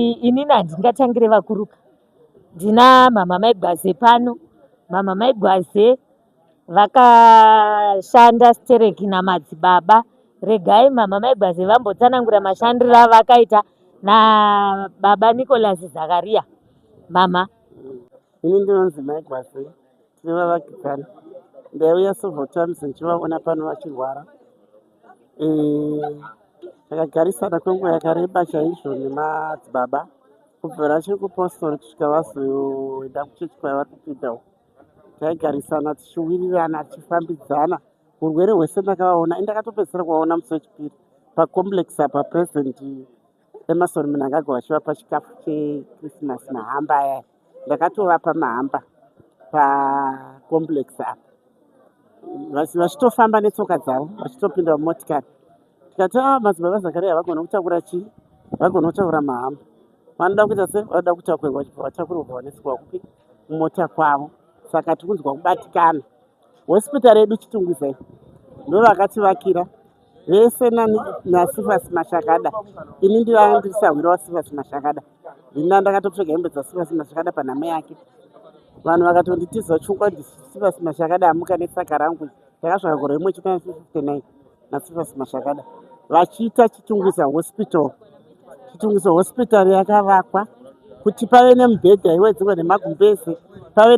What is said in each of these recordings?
Inini handingatangire vakuruka. Ndina mhamha mai Gwaze pano. Mhamha mai Gwaze vakashanda stereki namadzibaba. Regai mhamha mai Gwaze vambotsanangura mashandiro avakaita nababa Nicholas Zakaria. Mhamha. Ini ndinonzi mai Gwaze, tiri vavakidzani. Ndaiuya several times ndichivaona pano vachirwara. Eh, takagarisana kwenguva yakareba chaizvo nemadzibaba kubvira vachiri kupostori kusvika vazoenda kuchechi kwavari kupinda uku. Taigarisana tichiwirirana tichifambidzana. Urwere hwese ndakavaona, ini ndakatopedzisira kuvaona musi wechipiri pacomplex apa President Emmerson Mnangagwa vachivapa chikafu cheChristmas mahamba aya. Ndakatovapa mahamba pacomplex apa vachitofamba netsoka dzavo vachitopinda mumotikari. Tikati ah, madzibaba Zakaria vagona kutakura chii? Vagona kutakura mahamba. Vanoda kuita se vanoda kutakurwa vachibva vatakurwa vaneswa kupi mumota kwavo. Saka tikunzwa kubatikana. Hospital yedu Chitungwiza iyi ndovakativakira vese naSifas Mashakada. Ini ndivanga ndiri sahwira waSifas Mashakada. Ndina ndakatopfeka hembe dzaSifas Mashakada panhamo yake. Vanhu vakatonditiza chungwa ndiSifas Mashakada amuka nesaka rangu. Takasvika gore rimwe chete 1959 naSifas Mashakada vachiita Chitungwiza Hospital. Chitungwiza Hospital yakavakwa kuti pave nemubhedha iwedzerwe nemagumbeze, pave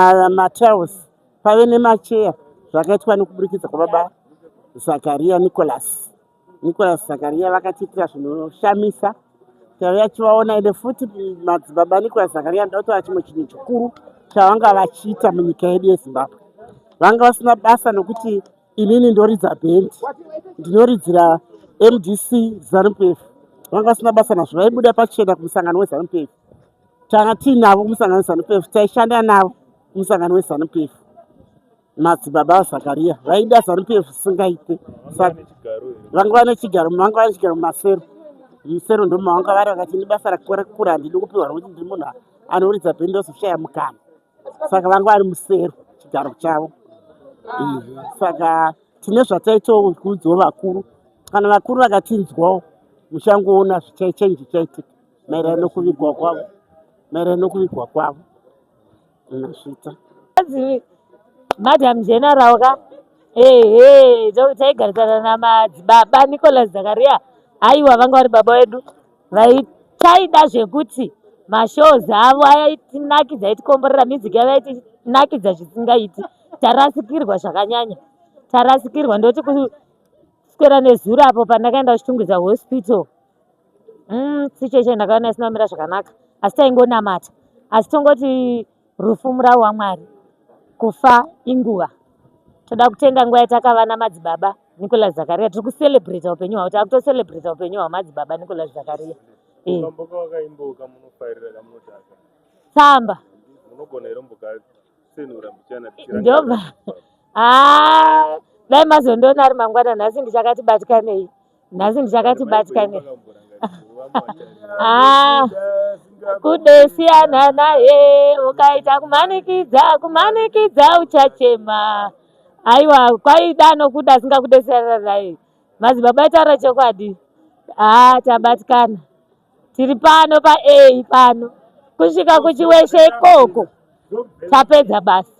nematiles, pave nemacheya zvakaitwa nekuburikidza kwababa Zakaria Nicholas. Nicholas Zakaria vakatiitira zvinoshamisa. Taiva tichivaona ende futi madzibaba Nicholas Zakaria ndoda kutaura chimwe chinhu chikuru chavanga vachiita munyika yedu yeZimbabwe. Vanga vasina basa nokuti inini ndoridza bhendi, ndinoridzira MDC Zanu PF. Vanga vasina basa nazvo, vaibuda pachena kumusangano weZanu PF. Tanga tiinavo kumusangano weZanu PF, taishanda navo kumusangano weZanu PF. Madzibaba vaZakaria vaida Zanu PF zvisingaite. Vanga vane chigaro, vanga vane chigaro mumasero. Musero ndomavanga vari vakati ini basa rakura handidi kupiwa nokuti ndiri munhu anoridza bhendi ndozoshaya mukana. Saka vanga vari musero chigaro chavo. Saka tine zvataitawo kuudzawo vakuru. Kana vakuru vakatinzwawo muchangoona zvichange zvichaitika maererano nokuvigwa kwavo. Maererano nokuvigwa kwavo. Mazvita. Madam General ka ehe taigarisana namadzibaba Nicholas Zakaria aiwa vanga vari baba vedu vaitaida zvekuti mashows avo aitinakidza aitikomborera music yavo aitinakidza zvisingaiti tarasikirwa zvakanyanya tarasikirwa ndoti kuswera nezuro apo pandakaenda kuchitungwiza hospital situation ndakaona isina kumira zvakanaka asi taingonamata asi tongoti rufu murau waMwari kufa inguva toda kutenda nguva yatakava namadzibaba Nicholas Zakaria tiri kucelebrata upenyu hwavo takutocelebrata upenyu hwamadzibaba Nicholas Zakaria eh. Tsamba ndobva ah, dai mazondiona ari mangwana nhasi ndichakati batikanei nhasi ndichakati batikanei ah, kudesiyana naye ukaita kumanikidza kumanikidza uchachema aiwa kwaida anokuda asingakudesiyana naye madzibaba aitaura chokwadi haa tabatikana tiri pano pa A pano kusvika kuchiweshe ikoko tapedza basa.